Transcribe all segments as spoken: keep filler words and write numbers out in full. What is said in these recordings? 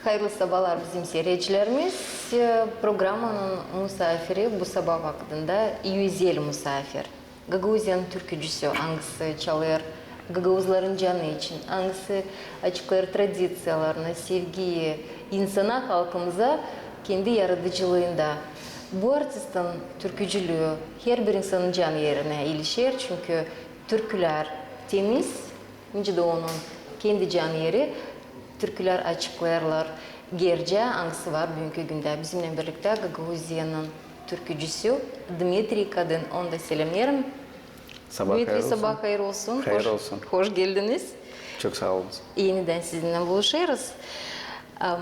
Hayırlı sabaalar, bizim siiredicilerimiz. E, programanın musaafiri bu sabaa vakıdında özel musaafir. Gagauziyanın türkücüsü, angısı çalêr gagauzların canı için, angısı açıklêêr tradiţiyalarını, sevgiyi insana, halkımıza kendi yaradıcılıında. Bu artistin türkücülüü herbir insanın can erinä ilişer, çünkü türkülär temiz, nicä dä onun kendi can eri, türkülär açıklêêrlar gerçää, angısı var büünkü gündä. Bizimnän birliktä Gagauziyanın türkücüsü Dmitriy Kadın. Onu da selämneerim. Sabaa hayır olsun. Dmitriy, sabaa hayır olsun. Hayır olsun. Hoş geldiniz. Çok saa olun. Enidän sizinnän buluşêrız. Am,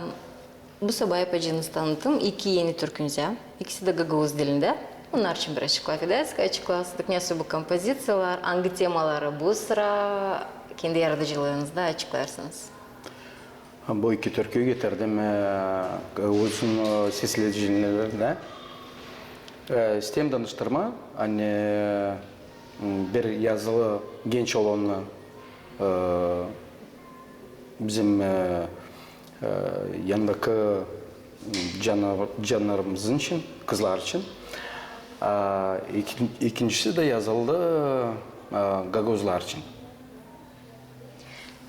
bu sabaa yapaceenız tanıtım iki eni türkünüzä. İkisi dä gagauz dilindä. Onnar için bir açık lafedärsiniz, açıklardık, ne bu kompoziţiyalar, angı temaları bu sıra kendi yaradıcılıınızda açıklarsınız. Bu iki türkü getirdim, e, uzun, e, sesli dinlemedä. E, isteerim danıştırmaa, ani, m, bir yazılı genç olanı, e, bizim, e, e, yanındakı, m, cannar-, cannarımız için, kızlar için. A, iki-, ikincisi dä yazıldı, e, gagauzlar için.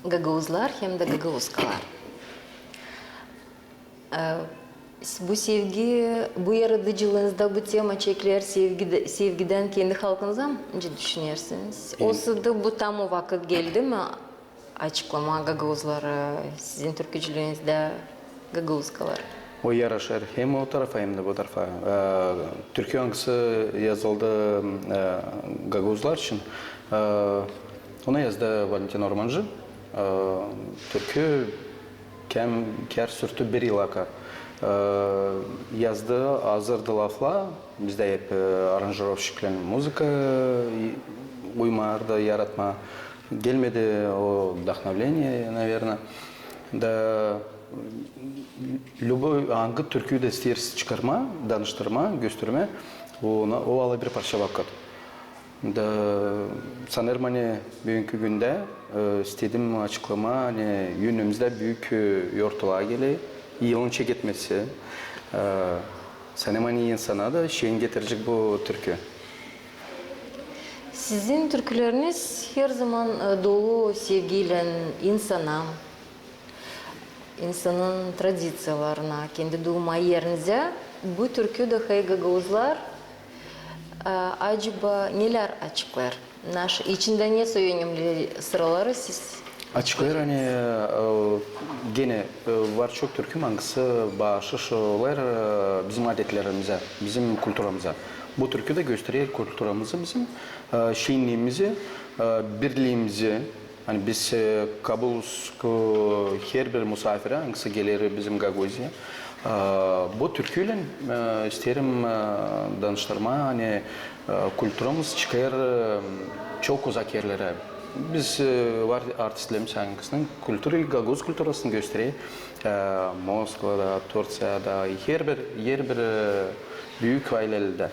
Gagauzlar hem dä gagauzkalar. E, s-, bu sevgi, bu yaradıcılıınızda bu tema çekiler sevgi-, sevgidän kendi halkınıza mı? Nicä düşünersiniz? Osa da bu tam o vakıt geldi mi açıklamaa gagauzları, sizin türkücülüünüzdä gagauzkaları? O yaraşêr hem o tarafa, hem dä bu tarafa. E, türkü, angısı yazıldı, e, gagauzlar için, e, onu yazdı Valentin Ormancı. E, türkü kem-, kär sürtü bir yıla kadar. E, yazdı, hazırdı laflar, bizdä hep, e, aranjirovşiklän muzıka, e, uymardı yaratmaa. Gelmedi o вдохновение, наверно. Da, любой, angı türküyü dä isteeriz çıkarmaa, danıştırmaa, göstermää, o, o alêr bir parça vakıt. Da, sanêrım, ani büünkü gündä, e, istedim açıklamaa, ani önümüzdä büük, e, yortulaa geler, yılın çeketmesi. E, sanêrım, ani insana da şeer getirecek bu türkü. Sizin türküleriniz herzaman, e, dolu sevgiylän insana, insanın tradiţiyalarına, kendi duuma erinizä. Bu türkü dä, hay gagauzlar, e, acaba nelär açıklêêr? Naş-, içindä ne soy önemli sıraları siz açıklêêr, ani, e, genä, e, var çok türkü, angısı baaşış olêr, e, bizim adetlerimizä, bizim kulturamıza. Bu türkü dä gösterer kulturamızı bizim, e, şenliimizi, e, birliimizi. Ani biz, e, kabul oluruz, e, herbir musaafirä, angısı geler bizim Gagauziyaya. E, bu türküylän, e, isteerim, e, danıştırmaa, ani, e, kulturamız çıkêr, e, çok uzak erlerä. Biz, e, var artistlerimiz, angısınıñ kultura, gagauz kulturasını gösterer, e, Moskvada, Turţiyada, herbir, herbir, e, büük aylelerdä.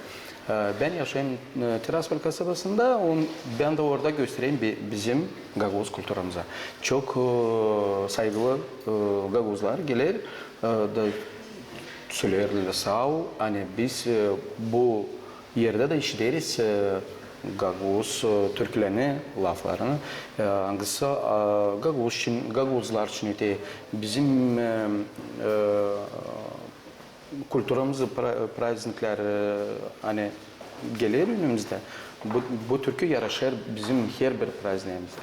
E, bän yaşêêrım, e, Tiraspol kasabasında, on-, bän dä orada göstererim bi-, bizim gagauz kulturamıza. Çok, e, saygılı, e, gagauzlar geler, e, da söleerlär saa ol, ani biz, e, bu erdä dä işideriz, e, gagauz, e, türkülerini, laflarını, e, angısı, e, gagauz için, gagauzlar için öter. Bizim, e, e, kulturamızı pra-, prazniklär, e, ani geler önümüzdä, bu, bu türkü yaraşêr bizim herbir prazniimizda.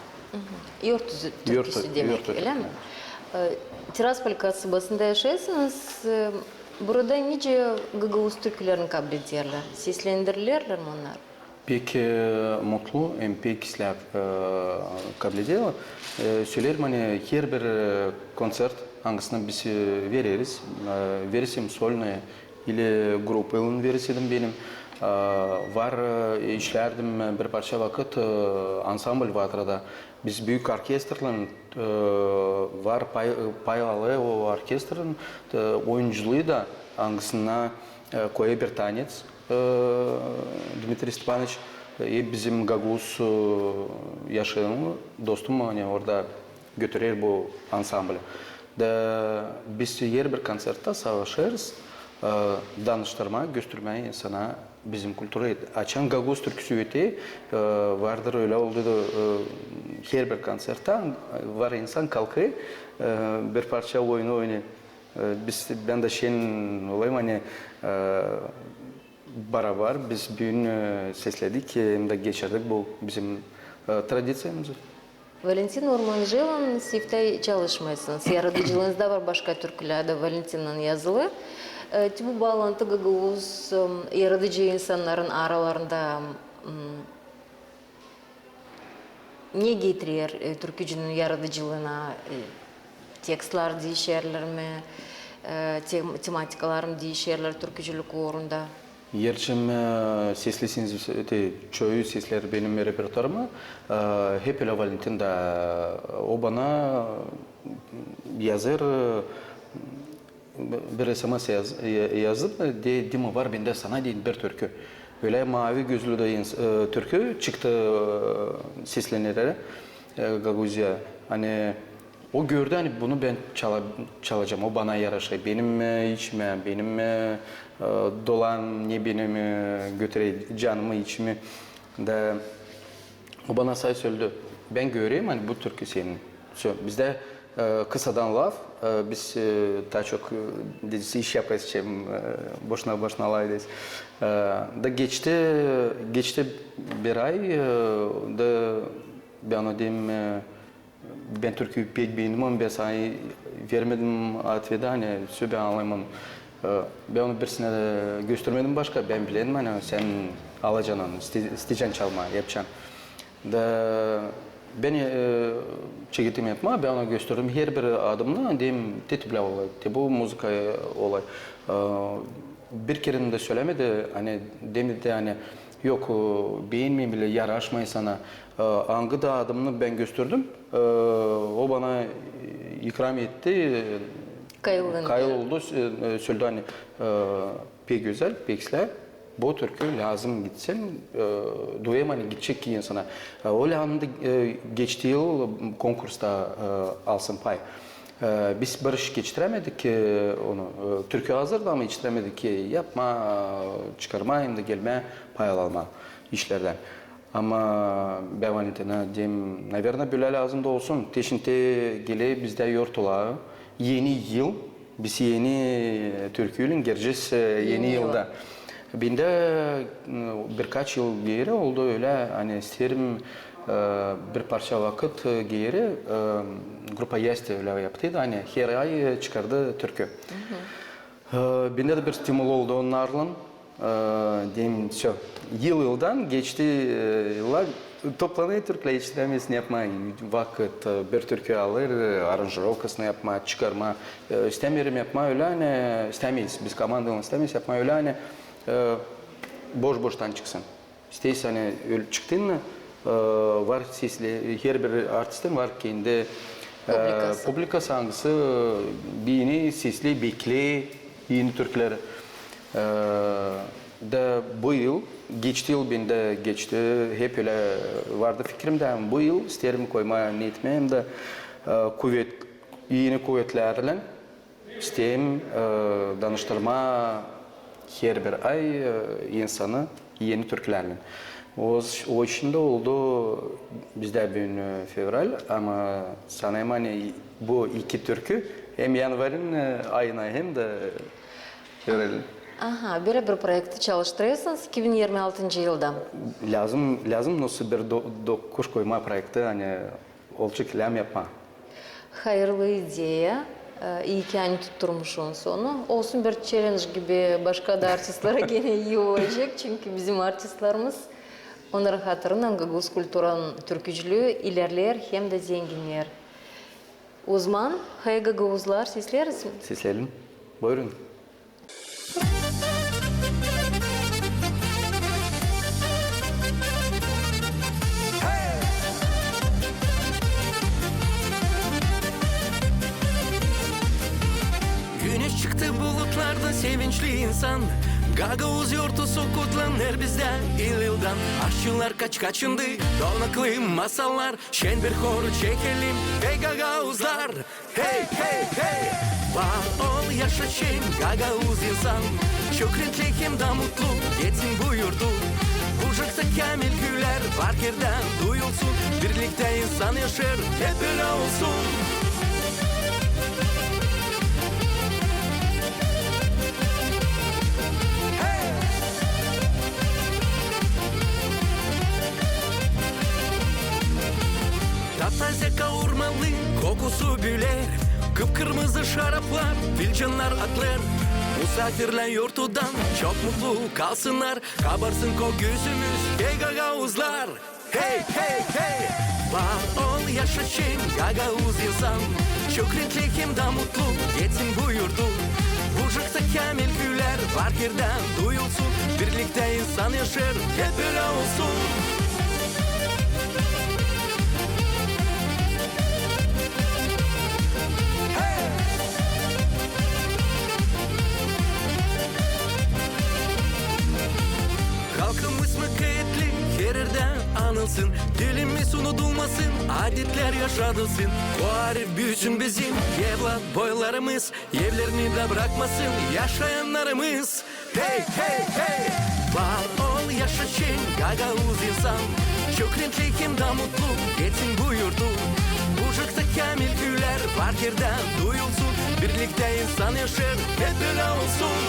Yortu türküsü demäk, ölä mi? E, Tiraspol kasabasında yaşêêrsınız. E, burada nicä gagauz türkülerini kabul ederlär, seslendirerlär mi onnar? Pek, e, mutlu hem pek islää, e, kabul ederlär. E, söleerim, ani herbir, e, konţert, angısını biz, e, vereriz, e, verersin solnıy ili grupaylan verersin benim. E, var, e, işlärdim bir parça vakıt, e, ansambl Vatrada. Biz büük orkestrlan, e, var pay, pay alêr o orkestrın, e, oyunculuyu da, angısına, e, koyêr bir taneţ, e, Dmitriy Stepanoviç, e, bizim gagauz, e, yaşayanı, dostum, ani orada götürer bu ansambli. Da biz herbir konţerttä savaşêrız, e, danıştırmaa, göstermää insana bizim kultura. Açan gagauz türküsü öte, e, vardır ölä oldu da, e, herbir konţerttä var insan kalkêr, e, bir parça oyunu oynêêr. E, biz, bän dä şen olayım, ani, e, barabar biz büün, e, sesledik, e, hem dä geçirdik bu bizim, e, tradiţiyamızı. Valentin Urmancıylan siftä çalışmêêrsınız. Yaradıcılıınızda var başka türkülär dä Valentinnän yazılı. E, te bu baalantı gagauz, e, yaradıcı insannarın aralarında, m, ne getirer, e, türkücünün yaradıcılıına, e, tekstlär diişerlär mi, e, tem-, tematikalar mı diişerlär türkücülük uurunda? Gerçi, e, sesli sins-, te, çoyu sesler benim repertuarımda, e, hep ölä Valentin da, o bana yazêr, e, bir S M S yaz-, ya-, yazdı, de, Dima, var bendä sana deyni bir türkü. Ölä maavi gözlü dä ins-, e, türkü çıktı, e, seslenerä, e, Gagauziya. Ani o gördü, ani bunu bän çala-, çalacam, o bana yaraşêr. Benim, e, içimä, benim, e, e, dolan, ne benim, e, götürer canımı, içimi. Da o bana say söldü. Bän görerim, ani bu türkü senin. Всё. Bizdä, e, kısadan laf, e, biz, e, taa çok, e, dedisi iş yapêrız, çem, e, boşuna-boşuna lafederiz. E, da geçti, geçti bir ay, e, da bän ona dedim, e, bän türküyü pek beendim, ama bän sana vermedim otvedi, ani всё, bän anlayım. E, bän onu birisinä dä göstermedim başka, bän bilerim, ani sän alacan onu, iste-, isteycän çalmaa, yapacan. Da bän, e, çekettim yapmaa, bän ona gösterdim herbir adımını, dedim, te tüplä olay, te bu muzıka, e, olay. E, bir kerä dä sölämedi, ani demedi, ani yok, e, beenmeerim bilä, yaraşmêêr sana. E, angı da adımını bän gösterdim, e, o bana, e, ikram etti, e, kayıl oldu, e, e, söldü, ani, e, pek gözäl, pek islää. Bu türkü lääzım gitsin, e, duyêrım, ani gidecek ki insana. E, o lääzımdı, e, geçti yıl konkursta, e, alsın pay. E, biz bir iş geçirämedik, e, onu, e, türkü hazırdı, ama geçirämedik, e, yapmaa, çıkarmaa hem dä gelmää pay almaa işlerdän. Ama bän Valentinä dedim, наверно, bölä lääzım da olsun. Te şindi geler bizdä yortulaa, Eni yıl, biz eni türküylän girecez, e, eni yılda. Bendä, m, birkaç yıl geeri oldu ölä, ani isteerim, e, bir parça vakıt, e, geeri, e, grupa Yasti ölä yaptıydı, ani her ay, e, çıkardı türkü. E, bendä dä bir stimul oldu onnarlan. E, dedim, всё, yıl yıldan geçti, e, yıllar, toplanêr türkülär, iş istämeeriz yapmaa, vakıt, e, bir türkü alêr, e, aranjirovkasını yapmaa, çıkarmaa, e, istämeerim yapmaa ölä, ani istämeeriz, biz komandaylan istämeeriz yapmaa ölä, ani, e, boş-boştan çıksın. İsteeriz, ani ölä çıktın, e, var sesli, herbir artistin var kendi, e, publikası, angısı beni sesli bekleer eni türküleri. E, da bu yıl, geçti yıl bendä geçti, hep ölä vardı fikirimdä, ama bu yıl isteerim koymaa, ne etmää hem dä, e, kuvet, eni kuvetlärlän isteerim, e, danıştırmaa herbir ay, e, insanı eni türkülärlän. O, o için dä oldu bizdä büün, e, fevral, ama sanêrım, ani bu iki türkü hem yanvarın, e, ayına, hem dä, e, fevralın. Aha, bölä bir proekti çalıştırêrsınız iki bin irmi altıncı yılda. Lääzım, lääzım nosıl bir do-, dokuş koymaa proekti, ani olacek lääzım yapmaa. Hayırlı ideya. E, ii ki, ani tutturmuşsunuz onu. Olsun, bir çellenj gibi başka da artistlere genä ii olacek. Çünkü bizim artistlärimiz, onnarın hatırından gagauz kulturanın türkücülüü ilerleer hem dä zenginneer. Ozaman, hayır, gagauzlar, sesleeriz mi? Sesleelim. Buyurun. Güneş çıktı bulutlarda, sevinçli insan. Gagauz yortusu kutlanêr bizdä yıl-yıldan. Aşçılar kaç-kaçındı, donaklı masalar. Şen bir horu çekelim, ey gagauzlar. Hey, hey, hey! Var ol, yaşasın gagauz insan, çok renkli hem dä mutlu etsin bu yurdu. Bucakta Kamil külär, var erdä duyulsun, birliktä insan yaşêêr, hep ölä olsun. Tatazä kaurmalı kokusu büler, kıpkırmızı şaraplar, filcannar atlêr. Musaafirlär yortudan çok mutlu kalsınnar, kabarsın kök gözümüz, hey gagauzlar! Hey, hey, hey! Var ol, yaşasın gagauz insan, çok renkli hem dä mutlu etsin bu yurdu. Bucakta Kamil külär, var erdä duyulsun, birliktä insan yaşêêr, hep ölä olsun. Halkımız mukaattli her erdä anılsın, dilimiz unudulmasın, adetlär yaşadılsın. Koarif büüsün bizim evlat boylarımız, evlerini dä brakmasın yaşayannarımız. Hey, hey, hey! Var ol, yaşasın gagauz insan, çok renkli hem dä mutlu etsin bu yurdu. Bucakta Kamil külär, var erdä duyulsun, birliktä insan yaşêêr, hep ölä olsun.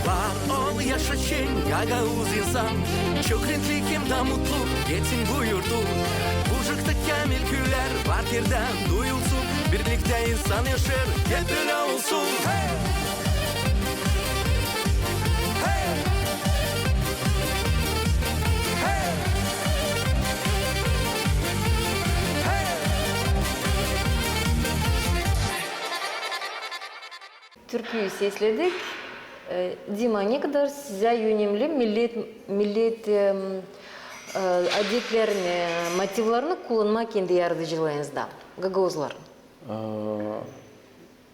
Var ol, yaşasın gagauz insan, çok renkli hem dä mutlu etsin bu yurdu. Bucakta Kamil külär, var erdä duyulsun, birliktä insan yaşêêr, hep ölä olsun. Türküyü sesledik. E, Dima, ne kadar sizä önemli millet, millet, em, e, adetlerini, motivlerini kullanmaa kendi yaradıcılıınızda, gagauzların? E,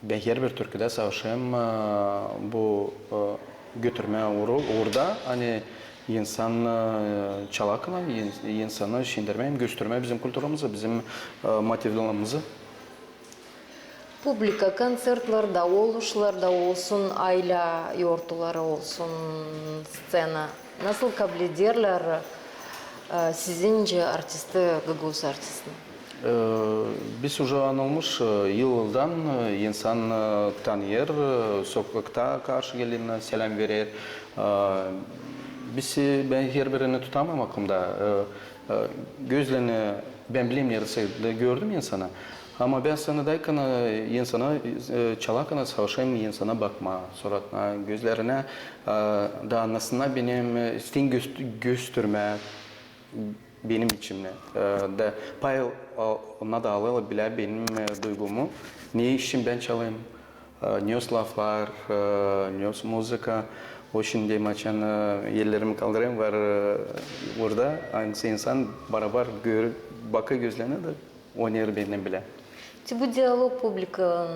bän herbir türküdä savaşêrım, e, bu, e, götürmää uur-, uurda, ani insan, e, çalakana, in-, insanı şindärmää hem göstermää bizim kulturamızı, bizim, e, motivlerimizı. Publika, konţertlerdä, oluşlarda olsun, aylä yortuları olsun, sţena. Nasıl kablederlär, e, sizincä artisti, gagauz artistini? E, biz uje anılmış, e, yıllardan, e, insan, e, tanıyêr, e, sokakta karşı gelennä selâm verer. E, biz, e, bän herbirini tutamam aklımda. E, e, gözlerini bän bilerim, neredä gördüm insanı. Ama bän scenadaykan, e, insana, e, çalarkan savaşêrım insana bakmaa, suratına, gözlerinä, e, da annasınnar benim, e, isteerim göst-, göstermää benim içimdä. E, da pay, e, onnar da alêrlar bilä benim, e, duygumu. Ne için bän çalêrım, e, nesoy laflar, e, nesoy muzıka. O şindi maçan, e, ellerimi kaldırêrım, var, e, burada, ani insan barabar gör-, baka gözlerinä da oynêêr bendän bilä. Te bu dialog publikanın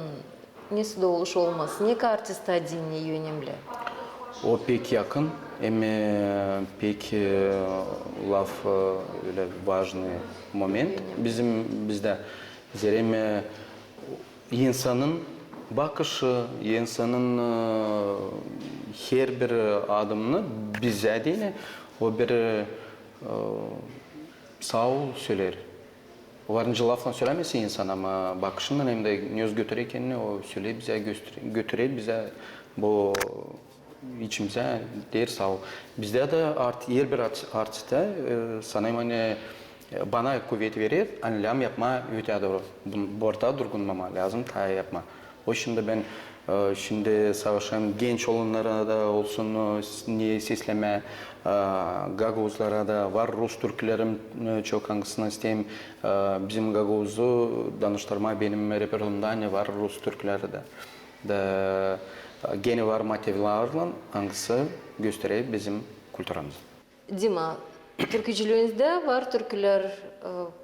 nesoy da oluş olmaz, ne kadar artista deyni önemli? O pek yakın, hem, e, pek, e, laf, e, ölä vajnıy moment bizim, bizdä. Zerä, e, insanın bakışı, insanın, e, herbir adımını bizä deyni, o bir, e, saa ol söleer. O var nicä laflan sölämesin insan, ama bakışınnan hem dä nesoy götürer kendini, o söleer bizä, göster-, götürer bizä bu içimizä, deer saa ol. Bizdä dä art-, herbir art-, artista, e, sanêrım, ani, e, bana kuvet verer, ani lääzım yapmaa ötää dooru. Bun-, burada durgunmamaa, lääzım taa yapmaa. O şindi bän, e, şindi savaşêrım genç olanlara da olsun, e, s-, ne seslemää, e, gagauzlara da, var rus türkülerim, e, çok angısını isteerim, e, bizim gagauzu danıştırmaa benim repertuarımda, ani var rus türküleri dä. Da, e, genä var motivlarlan, angısı gösterer bizim kulturamızı. Dima, Türkücülüünüzdä var türkülär, e,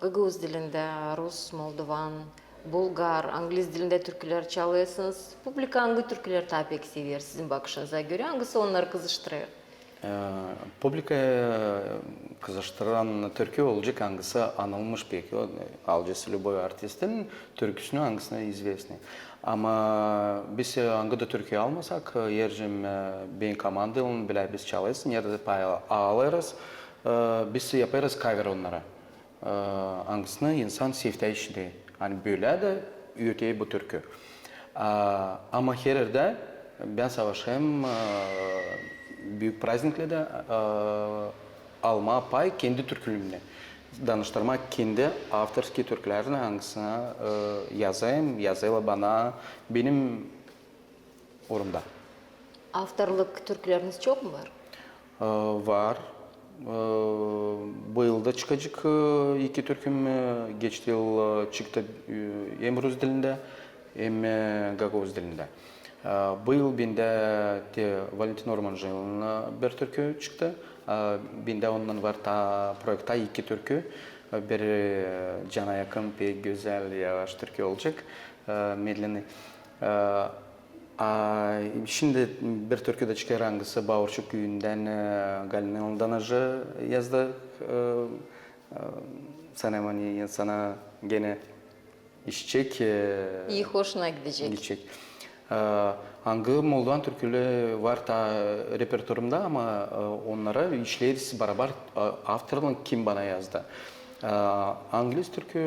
gagauz dilindä, rus, moldovan, bulgar, angliz dilindä türkülär çalêrsınız. Publika angı türkülär taa pek sever, sizin bakışınıza görä, angısı onnarı kızıştırêr? E, publikayı kızıştıran türkü olacek, angısı anılmış pek, o, Alcısı Lüboy artistin türküsünü, angısını izvestnıy. Ama biz, e, angı da türküyü almasak, e, ercem, e, benim komandaylan bilä biz çalêrsın, neredä pay alêrız, e, biz yapêrız kaver onnara. E, angısını insan sevdä işidä. Ani bölä dä ötey bu türkü. A, ama her erdä bän savaşêrım, e, büük prazniklerdä, e, almaa pay kendi türkülerimnä. Danıştırmaa kendi avtorskiy türkülerini, angısını, e, yazêrım, yazêrlar bana benim uurumda. Avtorluk türküleriniz çok mu var? E, var. E, bu yılda çıkacek, e, iki türküm, e, geçti yıl, e, çıktı, e, hem rus dilindä, hem, e, gagauz dilindä. E, bu yıl bendä te Valentin Ormancının bir türkü çıktı. E, bendä ondan var taa proektta iki türkü. E, bir, e, cana yakın, pek gözäl, yavaş türkü olacek, e, medlenıy. E, a, şindi bir türkü dä çıkêr, angısı Baurçuk küüyündän, e, Galina Danacı yazdı. E, e, sanêrım, ani insana genä işecek, e, İi hoşuna gidecek. Gidecek. E, angı moldovan türküleri var taa repertuarımda, ama, e, onnarı işleeriz barabar, e, avtorlan, kim bana yazdı. E, angliz türkü,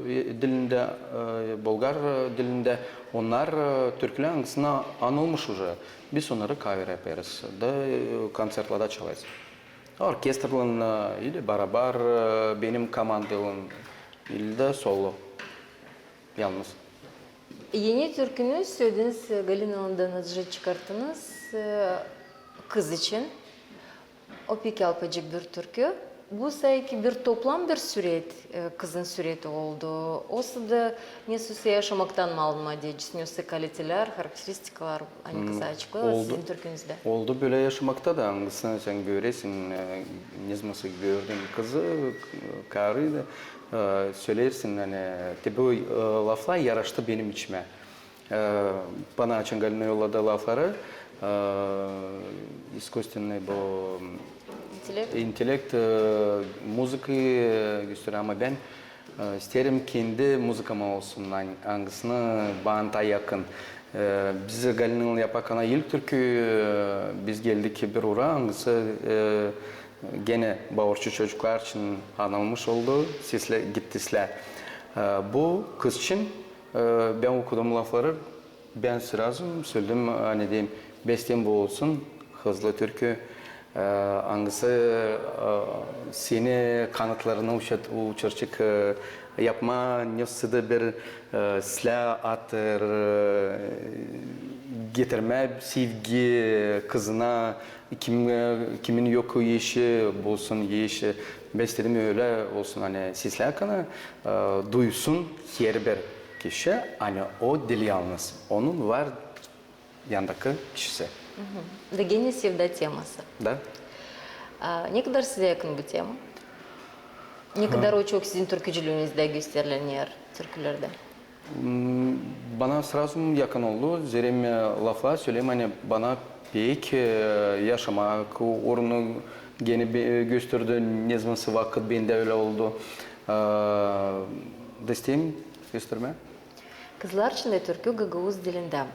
e, dilindä, e, bulgar, e, dilindä, onnar, e, türkülär, angısını anılmış uje. Biz onnarı kaver yapêrız da, e, kontsertlerdä çalêrız. Orkestraylan, e, ili barabar, e, benim komandaylan, ili dä solo. Yalnız. Eni türkünü sölediniz, e, Galina Danacı çıkarttınız, e, kız için. O pek alpacık bir türkü. Bu sanki bir toplam bir süret, e, kızın süreti oldu. Osa da nesä yaşamaktan mı alınma deyecez, nesä kalitelär, karakteristikalar, ani kısa açıklayın sizin türkünüzdä. Oldu bölä yaşamakta da, angısını sän göresin, e, nezaman gördün kızı, karıyı da, e, söleersin, ani te bu, e, laflar yaraştı benim içimä. E, bana açan Galina yolladı lafları, e, искусственный bu intellekt, e, muzıkayı, e, gösterer, ama bän, e, isteerim kendi muzıkam olsun, angısını bana taa yakın. E, biz Galinaylan yaparkana ilk türkü, e, biz geldik bir uura, angısı, e, genä Baurçuk çocuklar için anılmış oldu, seslä gitti islää. E, bu kız için, e, bän okudum lafları, bän srazı söledim, ani deyim, bestem bu olsun, hızlı türkü, e, angısı, e, seni kanatlarını uçart-, uçuracek, e, yapma nesä da bir, e, islää atır, e, getirmä sevgi kızına, kim, e, kimin yok işi, bulsun işi. Bän istedim ölä olsun, ani seslää kana, e, duysun herbir kişi, ani o diil yalnız. Onun var yandakı kişisi. Da genä sevda teması. Da. A, ne kadar sizä yakın bu tema? Ne kadar o çok sizin türkücülüünüzdä gösteriler türkülerdä? M, bana srazı yakın oldu. Zerä, e, laflar söleyim, ani bana pek, e, yaşamak uurunu genä be-, e, gösterdi, nezamansa vakıt bendä ölä oldu. E, da isteerim göstermä. Kızlar için dä türkü gagauz dilindä.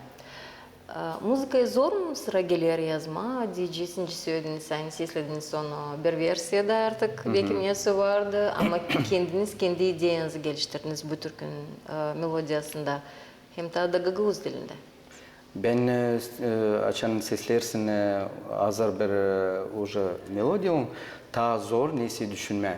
E, muzıkayı zor mu sıra geler yazmaa? Deyecez, nicä sölediiniz, ani seslediniz onu bir versiyada artık, beki nesä vardı, ama kendiniz kendi ideyanızı geliştirdiniz bu türkünün, e, melodiyasında, hem taa da gagauz dilindä. Bän, e, s-, e, açan sesleersin, e, azır bir, e, uje melodiyanı, taa zor nesä düşünmää.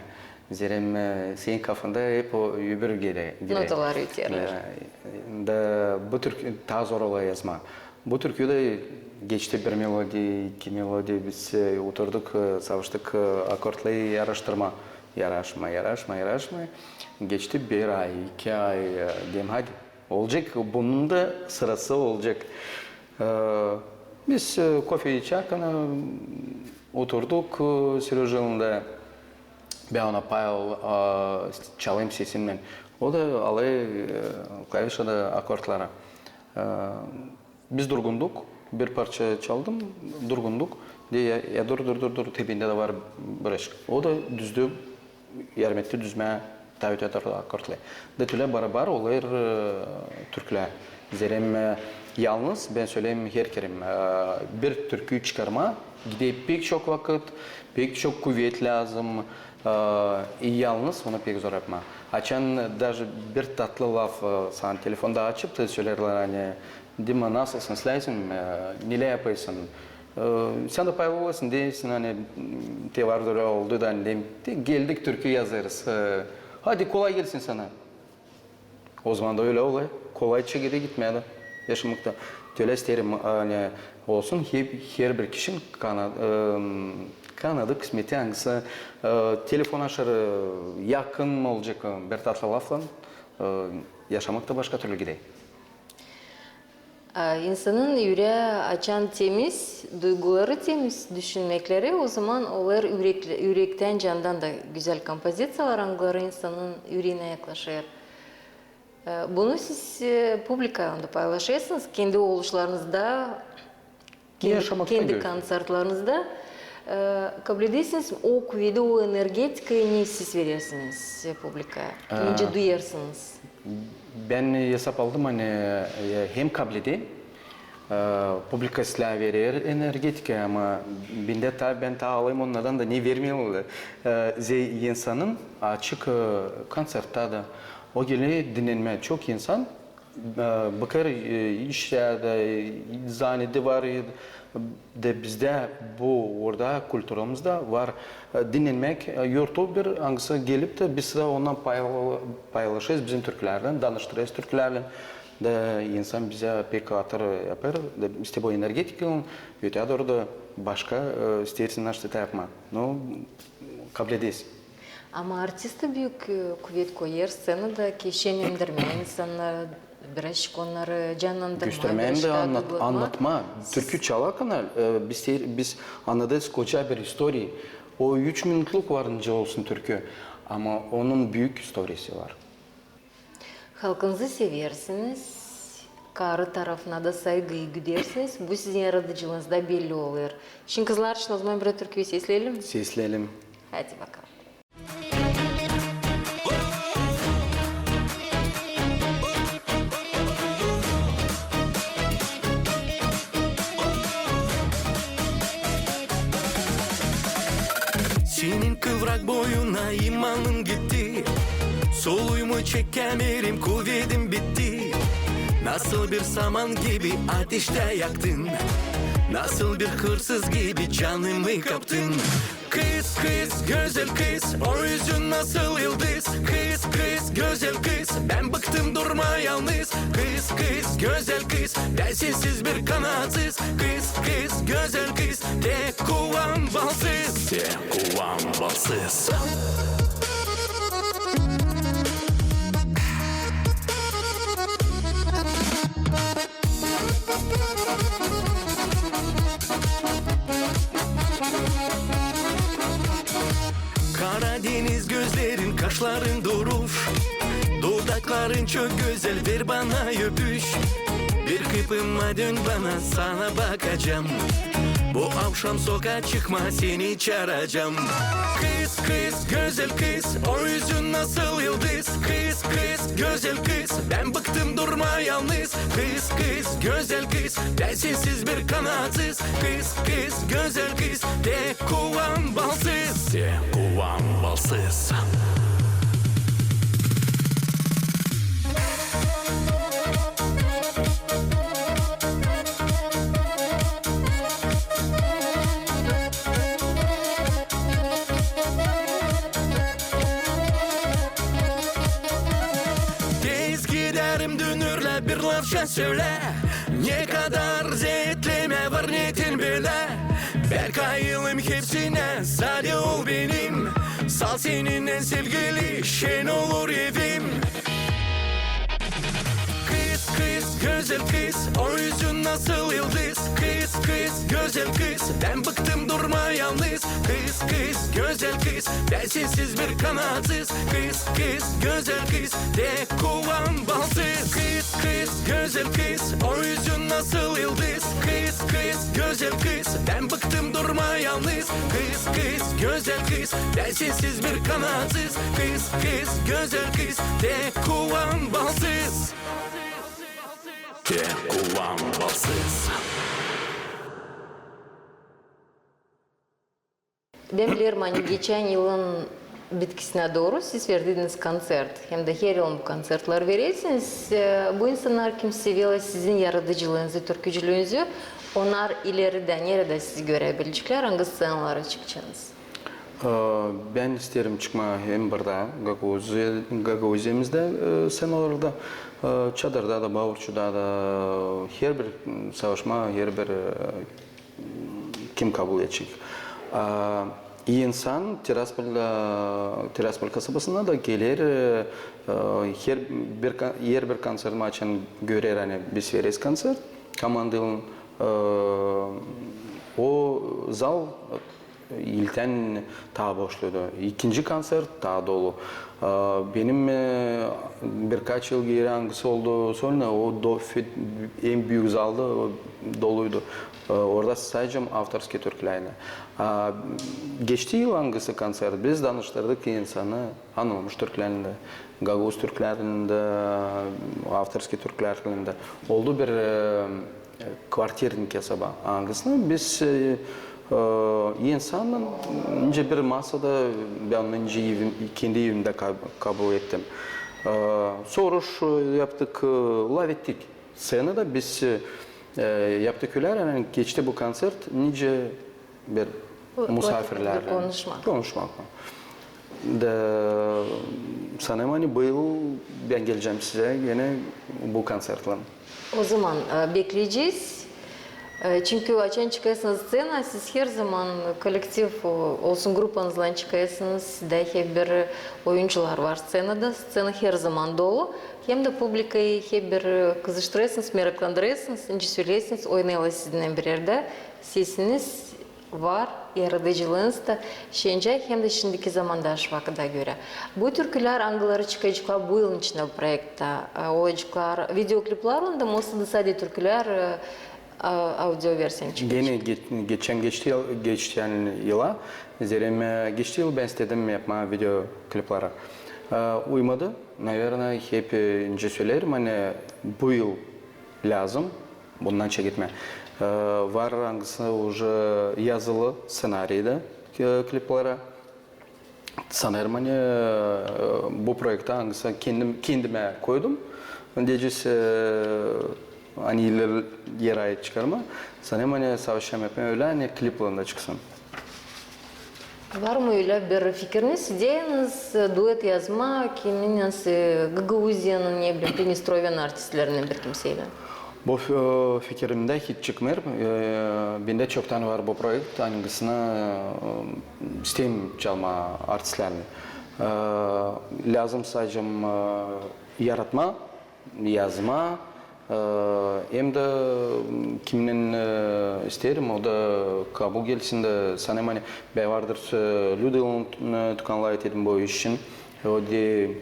Zerä, e, senin kafanda hep o öbür gele-, gele. Notalar öterlär. E, da bu türkü taa zor ola yazmaa. Bu türkü dä geçti bir melodiya, iki melodiya, biz, e, oturduk, e, savaştık, e, akordları yaraştırmaa. Yaraşmêêr, yaraşmêêr, yaraşmêêr. Geçti bir ay, iki ay, e, deyim, hadi. Olacek, bunun da sırası olacek. E, biz, e, kofe içärkän, e, oturduk, e, Seröjaylan da, Bän ona pay ol-, a, çalêrım sesimnän. O da alêr, e, klavişada akkordları. E, biz durgunduk, bir parça çaldım, durgunduk. Deer, ya, ya dur, dur, dur, dur, te bendä dä var bir iş. O da düzdü, yardım etti düzmää, taa ötää tarafta akkordları. Da tölä barabar olêr, e, türkülär. Zerä, e, yalnız, bän söleerim herkerä, e, bir türkü çıkarmaa gider pek çok vakıt, pek çok kuvet lääzım, e, i yalnız onu pek zor yapmaa. Açan daje bir tatlı laf, e, sana telefonda açıp da söleerlär, ani, Dima, nasılsın, islääsin, e, nelär yapêrsın? E, sän dä pay olêrsın, deersin, ani, m, te var zor oldu da, ani, deerim, te geldik, türkü yazêrız. E, hadi, kolay gelsin sana. Ozaman da ölä olêr. Kolayça gider gitmää dä yaşamakta. Tölä isteerim, ani, olsun hep, herbir kişinin kana-, e, kanadı, kısmeti, angısı, e, telefon açêr, e, yakın olacek, e, bir tatlı laflan, e, yaşamak ta başka türlü gider. A, insanın ürää açan temiz, duyguları temiz, düşünmekleri, ozaman olêr ürek-, ürektän, candan da gözäl kompoziţiyalar, angıları insanın üreeninnän yaklaşêr. E, bunu siz, e, publikaylan da paylaşêrsınız, kendi oluşlarınızda, kendi, kendi konţertlerinizda, e, kabul edersiniz o kuvedi, o energetikayı ne siz verersiniz, e, publikaya? E, nicä duyêrsınız? Bän esap aldım, ani, e, hem kabul ederim, e, publika islää verer energetikayı, ama bendä taa, bän taa alêrım onnadan da, ne vermeerlär. E, zerä insanın açık, e, konţerttä dä. O geler dinnenmää. Çok insan, e, bıkêr, e, iştän dä, e, zanneder var, e, da bizdä bu, orada kulturamızda var, e, dinnenmäk, e, yortu bir, angısı gelip tä, biz dä ondan payla-, paylaşêrız bizim türkülerlän, danıştırêrız türkülerlän. Da insan bizä pek hatır yapêr, da işte bu energetikaylan, ötää dooru da başka, e, isteersin naşta yapmaa. No, kabul edersin. Ama artist büük, e, kuvet koyêr sţenada, ki şenlendirmää insannarı, birazçık onnarı cannandırmaa, göstermää hem dä birazçık annat-, duygulatmaa. Annatmaa. Türkü çalarkan, e, biz, biz annadêrız koca bir istoriya. O üç minutluk var, nicä olsun türkü. Ama onun büük istoriyası var. Halkınızı seversiniz, karı tarafına da saygı güdersiniz. Bu sizin yaradıcılıınızda belli olêr. Şindi kızlar için o zaman bir türkü sesleyelim. Sesleyelim. Hadi bakalım. Senin kıvrak boyuna imanım gitti. Soluyumu çekämeerim, kuvedim bitti. Nasıl bir saman gibi ateştä yaktın, nasıl bir hırsız gibi canımı kaptın. Kız, kız, gözäl kız, o üzün nasıl yıldız. Kız, kız, gözäl kız, bän bıktım durmaa yalnız. Kız, kız, gözäl kız, bän sensiz bir kanaatsız. Kız, kız, gözäl kız, tek kuvam balsız. Tek kuvam balsız. Kara deniz gözlerin, kaşların duruş, dudakların çok gözäl, ver bana öpüş. Bir kıpınma dön bana, sana bakacam. Bu avşam sokaa çıkma, seni çaaracam. Kız, kız, gözäl kız, o üzün nasıl yıldız. Kız, kız, gözäl kız, bän bıktım durmaa yalnız. Kız, kız, gözäl kız, bän sensiz bir kanaatsız. Kız, kız, gözäl kız, tek kuvam balsız. Tek kuvam balsız. Tez giderim dünürlä, bir lafça sölä. Ne kadar zeetlemää var, netin bilä. Bän kayılım hepsinä, sade ol benim. Sal seninnän sevgili, şen olur evim. Kız, kız, gözäl kız, o üzün nasıl yıldız. Kız, kız, gözäl kız, bän bıktım durmaa yalnız. Kız, kız, gözäl kız, bän sensiz bir kanatsız. Kız, kız, gözäl kız, tek kulan balsız. Kız, kız, gözäl kız, o üzün nasıl yıldız. Kız, kız, gözäl kız, bän bıktım durmaa yalnız. Kız, kız, gözäl kız, bän sensiz bir kanatsız. Kız, kız, gözäl kız, tek kulan balsız. Tek kulan balsız. Bän bilerim, ani geçän yılın bitkisinä dooru siz verdiniz koncert. Hem dä her yılın bu koncertleri verersiniz. E, bu insannar, kim severlär sizin yaradıcılıınızı, türkücülüünüzü, onnar ileridä neredä sizi görebileceklär, angı sţenalara çıkacınız? E, bän isteerim çıkmaa hem burada, Gagauz-, Gagauziyamızda, e, sţenalarda, e, Çadırda da, Baurçuda da, herbir savaşmaa, herbir, e, kim kabul edecek. A, insan Tiraspol, e, Tiraspol kasabasına da geler, e, e, herbir ka-, herbir konsertimi açan görer, ani biz vereriz koncert, komandaylan, e, o zal, e, ilktän taa boşluydu. İkinci koncert taa dolu. A, benim, e, birkaç yıl geeri angısı oldu solnä, o do-, fe-, en büük zal da, o, doluydu. E, orada sadecä avtorskiy türkülerlän. A, geçti yıl angısı koncert, biz danıştırdık insanı anılmış türkülerlän dä, gagauz türkülerlän dä, avtorskiy türkülerlän dä. Oldu bir, e, kvartirni kasaba, angısını biz, e, e, insannan nicä bir masada, bän onu nicä evim, kendi evimdä ka-, kabul ettim. E, soruş, e, yaptık, e, lafettik. Sţenada biz, e, yaptık ölä, ani geçti bu koncert nicä bir musafirlerlän konuşmak. Konuşmak. Da sanêrım, ani bu yıl bän gelecäm sizä genä bu koncertlän. O zaman, e, bekleyecez. E, çünkü açan çıkêrsınız sţenaya, siz her zaman kolektiv, o, olsun grupanızlan çıkêrsınız, sizä hep bir oyuncular var sţenada, sţena her zaman dolu. Hem dä publikayı hep bir kızıştırêrsınız, meraklandırêrsınız, nicä söleersiniz, oynêêrlar sizinnän bir erdä. Sesiniz var, yaradıcılıınız da şenecä hem dä şindiki zamanda, şu vakıda görä. Bu türkülär, angıları çıkaceklar bu yılın içindä bu proektä, e, olaceklar videokliplarlan da, mı, yoksa da sade türkülär, e, a-, audio versiyaylan çıkacek? Genä ge-, geçän, geçti yıl, geçän yıla, zerä, e, geçti yıl bän istedim yapmaa videoklipleri. E, uymadı. Naverno, hep, e, nicä söleerim, ani bu yıl lääzım bundan çeketmää. E, var angısı uje yazılı sţenariyda, e, kliplerä. Sanêrım, ani, e, bu proektä angısı kendim, kendimä koydum. Deyecez, e, ani ileri, ileri çıkarmaa. Sanêrım, ani savaşacam yapmaa ölä, ani kliplerlän dä çıksın. Var mı ölä bir fikiriniz, ideyanız, e, duet yazmaa kiminnän, e, Gagauziyanın, ne bilerim, Pridnestrovyanın artistlerinnän bir kimseylän? Bu fi-, fikirimdä hiç çıkmêêr. E, bendä çoktan var bu proekt, angısını, e, isteerim çalmaa artistlärlän. E, lääzım sade, e, yaratmaa, yazmaa, e, hem dä, m, kimnän, e, isteerim, o da kabul gelsin dä, sanêrım, ani bän vardır, e, Lüda Ilonannan, e, tukanlayt edim bu iş için. O da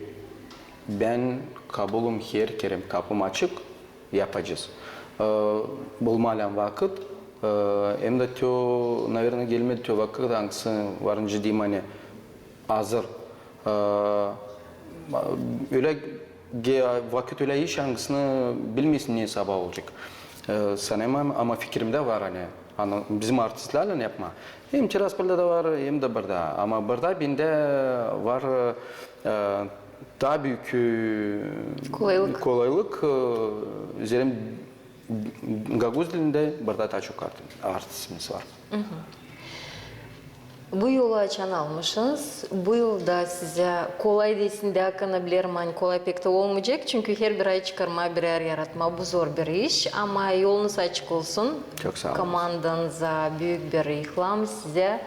bän kabulum her kerä, kapım açık, yapacez. E, bulmalän vakıt, e, hem dä tü, naverno, gelmedi tü vakıt, angısı var nicä deyim, ani azır. E, ölä ge-, vakıt ölä iş, angısını bilmeersin, ne sabaa olacek. E, sanêrım, ama fikirimdä var, ani, ani bizim artistlärlän yapmaa. Hem Tiraspolda da var, hem dä burada. Ama burada bendä var, e, taa büük, e, kolaylık. Kolaylık, e, zerä gagauz dilindä burada taa çok art-, artistimiz var. Bu yolu açan almışınız, bu yıl da sizä kolay desin dä, akana bilerim, ani kolay pek tä olmayacek, çünkü herbir ay çıkarmaa birär yaratmaa, bu zor bir iş, ama yolunuz açık olsun. Çok saa olun. Komandanıza büük bir ihlam sizä,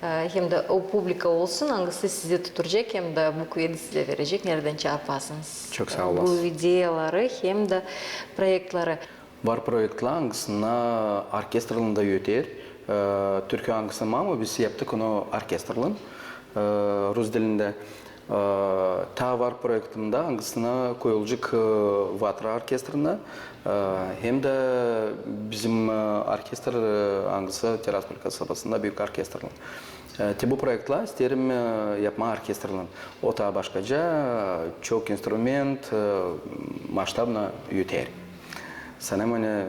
e, hem dä o publika olsun, angısı sizi tuturacek hem dä bu kuvedä sizä verecek, neredän çarpasınız. Çok saa olun. Bu ideyaları hem dä proektleri. Var proektlar, angısında orkestralän da öter. E, türkü angısı mama, biz yaptık onu orkestralän, e, rus dilindä. E, taa var proektimdä, angısına koyulacek, e, Vatra orkestralän, e, hem dä bizim, e, orkestr, e, angısı Tiraspol kasabasında büük orkestralän. E, te bu proektlär isteerim, e, yapmaa orkestralän. O taa başkaca, çok instrument, e, maştabno öter. Sanêrım, ani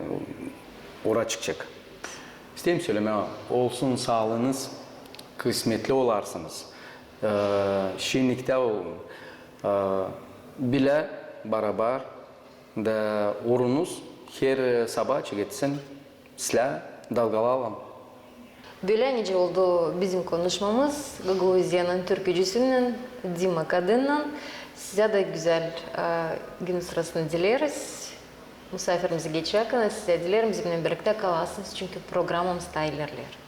ora çıkacek. İsteerim sölemää, olsun saalıınız, kısmetli olarsınız. E, şenniktä olun. E, bilä barabar da uurunuz her saba çeketsin sizlär dalgalarlan. Bölä nicä oldu bizim konuşmamız Gagauziyanın türkücüsünnän Dima Kadınnan. Sizä dä gözäl, e, günün sırasını dileriz. Musaafirimizi geçärkän sizä dilerim, bizimnän birliktä kalasınız, çünkü programamız taa ilerleer.